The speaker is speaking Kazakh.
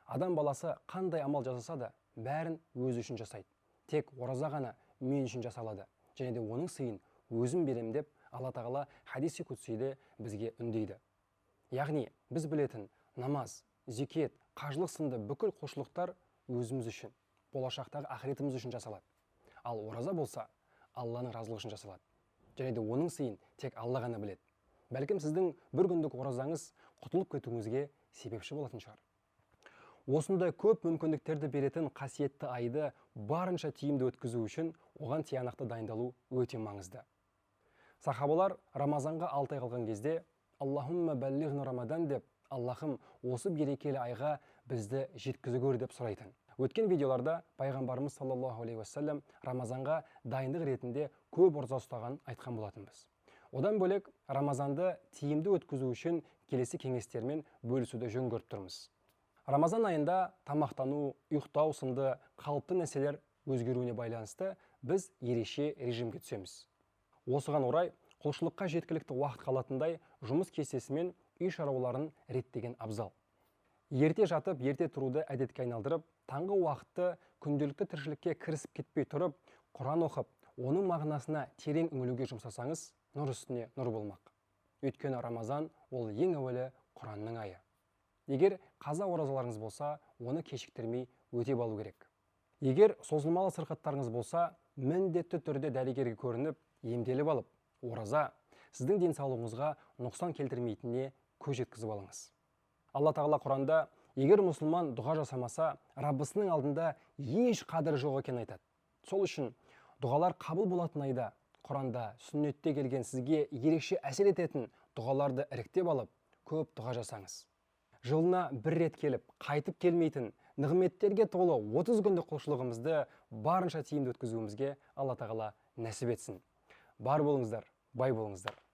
Адам баласы қандай амал жасаса да, бәрін өзі үшін жасайды. Тек ораза ғана мен үшін жасалады. Және де оның сыйын өзім берем деп Алла Тағала хадиси кудсиде бізге үндейді. Яғни біз білетін намаз, зекет, қажылық сынды бүкіл құлшылықтар өзіміз үшін, болашақтағы ақыретіміз үшін жасалады. Ал ораза болса, Алланың разылығы үшін жасалады. Және де оның сыйын тек Алла ғана біледі. Бәлкім сіздің бір күндік оразаңыз құтылып кетуіңізге себепші болатын шығар. Осындай көп мүмкіндіктерді беретін қасиетті айды барынша тиімді өткізу үшін оған тиянақты дайындалу өте маңызды. Сахабалар Рамазанға 6 ай қалған кезде Аллахумма баллигна Рамадан деп, Аллахым, осы берекелі айға бізді жеткізе көр деп сұрайтын. Өткен видеоларда пайғамбарымыз саллаллаху алейхи уассалам Рамазанға дайындық ретінде көп ораза ұстағанын айтқан болатынбыз. Одан бөлек Рамазанды тиімді өткізу үшін келесі кеңестермен бөлісуді жөн көріп тұрмыз. Рамазан айында тамақтану, ұйықтау сынды қалыпты нәрселер өзгеруіне байланысты біз ерекше режимге түсеміз. Осыған орай құлшылыққа жеткілікті уақыт қалатындай жұмыс кестесі мен үй шаруаларын реттеген абзал. Ерте жатып, ерте тұруды әдетке айналдырып, таңғы уақытты күнделікті тіршілікке кірісіп кетпей тұрып, Құран оқып, оның мағынасына терең үңілуге жұмсасаңыз, нұр үстіне нұр болмақ. Өйткені Рамазан ол ең әуелі Құранның айы. Егер қаза оразаларыңыз болса, оны кешіктірмей өтеп алу керек. Егер созылмалы сырқаттарыңыз болса, міндетті түрде дәрігерге көрініп, емделіп алып, ораза сіздің денсаулығыңызға нұқсан келтірмейтініне көз жеткізіп алыңыз. Алла Тағала Құранда, егер мұсылман дұға жасамаса, Раббысының алдында еш қадірі жоқ екенін айтады. Сол үшін дұғалар қабыл болатын айда Құранда, сүннетте келген сізге ерекше әсер ететін дұғаларды іріктеп алып, көп дұға жасаңыз. Жылына бір рет келіп, қайтып келмейтін нығметтерге толы 30 күндік құлшылығымызды барынша тиімді өткізуімізге Алла Тағала нәсіп етсін. Бар болыңыздар, бай болыңыздар.